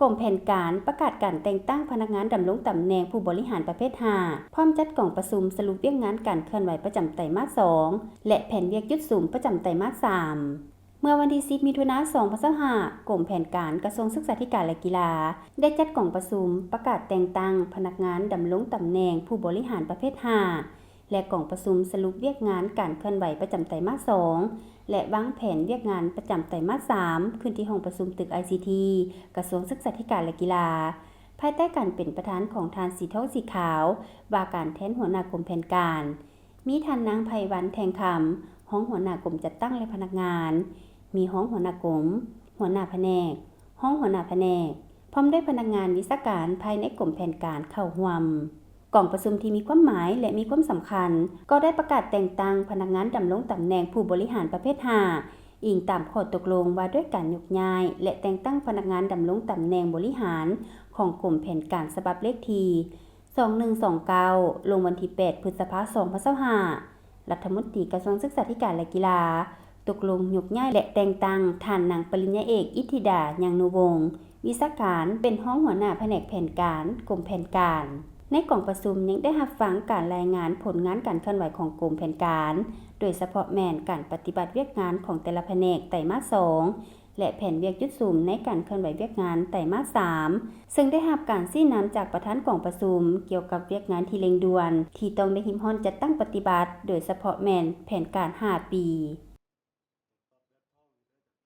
ກົມແຜນການປະກາດການແຕ່ງຕັ້ງພະນັກງານດຳລົງຕຳແໜ່ງຜູ້ບໍລິຫານປະເພດຫ້າ ພ້ອມຈັດກອງປະຊຸມສະຫຼຸບວຽກງານການເຄື່ອນໄຫວປະຈຳໄຕມາດສອງ ແລະ ແຜນວຽກຢຸດສຸມປະຈຳໄຕມາດສາມ. ເມື່ອວັນທີສິບ ມິຖຸນາ ສອງພັນຊາວຫ້າ ກົມແຜນການກະຊວງສຶກສາທິການ ແລະ ກິລາ ໄດ້ຈັດກອງປະຊຸມປະກາດແຕ່ງຕັ້ງພະນັກງານດຳລົງຕຳແໜ່ງຜູ້ບໍລິຫານປະເພດຫ້າ ແລະ ກອງປະຊຸມສະຫຼຸບວຽກງານການເຄື່ອນໄຫວປະຈຳໄຕມາດສອງ ແລະ ວາງແຜນວຽກງານປະຈຳໄຕມາດສາມ ຂຶ້ນທີ່ຫ້ອງປະຊຸມຕຶກ ໄອຊີທີ ກະຊວງສຶກສາທິການ ແລະ ກິລາ ພາຍໃຕ້ການເປັນປະທານຂອງທ່ານ ສີທອງ ສີຂາວ ວ່າການແທນຫົວໜ້າກົມແຜນການ, ມີທ່ານນາງ ໄພວັນ ແທງຄຳ ຮອງຫົວໜ້າກົມຈັດຕັ້ງ ແລະ ພະນັກງານ, ມີຮອງຫົວໜ້າກົມ, ຫົວໜ້າພະແນກ, ຮອງຫົວໜ້າພະແນກ ພ້ອມດ້ວຍພະນັກງານວິຊາການພາຍໃນກົມແຜນການເຂົ້າຮ່ວມ. ກອງປະຊຸມທີ່ມີຄວາມໝາຍ ແລະ ມີຄວາມສຳຄັນ ກໍໄດ້ປະກາດແຕ່ງຕັ້ງພະນັກງານດຳລົງຕຳແໜ່ງຜູ້ບໍລິຫານປະເພດຫ້າ ອີງຕາມຂໍ້ຕົກລົງວ່າດ້ວຍການຍົກຍ້າຍ ແລະ ແຕ່ງຕັ້ງພະນັກງານດຳລົງຕຳແໜ່ງບໍລິຫານຂອງກົມແຜນການ ສະບັບເລກທີສອງໜຶ່ງສອງເກົ້າ ລົງວັນທີແປດ ພຶດສະພາ ສອງພັນຊາວຫ້າ. ລັດຖະມົນຕີກະຊວງສຶກສາທິການ ແລະ ກິລາ ຕົກລົງຍົກຍ້າຍ ແລະ ແຕ່ງຕັ້ງທ່ານນາງປະລິນຍາເອກ ອິດທິດາ ຍັງນູວົງ ວິຊາການ ເປັນຮອງຫົວໜ້າພະແນກແຜນການ ກົມແຜນການ. ໃນກອງປະຊຸມຍັງໄດ້ຮັບຟັງການລາຍງານຜົນງານການເຄື່ອນໄຫວຂອງກົມແຜນການ, ໂດຍສະເພາະແມ່ນການປະຕິບັດວຽກງານຂອງແຕ່ລະພະແນກໄຕມາດສອງ ແລະ ແຜນວຽກຢຸດສຸມໃນການເຄື່ອນໄຫວວຽກງານໄຕມາດສາມ ເຊິ່ງໄດ້ຮັບການຊີ້ນຳຈາກປະທານກອງປະຊຸມກ່ຽວກັບວຽກງານທີ່ເລັ່ງດ່ວນ ທີ່ຕ້ອງໄດ້ຮີບຮ້ອນຈັດຕັ້ງປະຕິບັດ, ໂດຍສະເພາະແມ່ນແຜນການຫ້າປີ.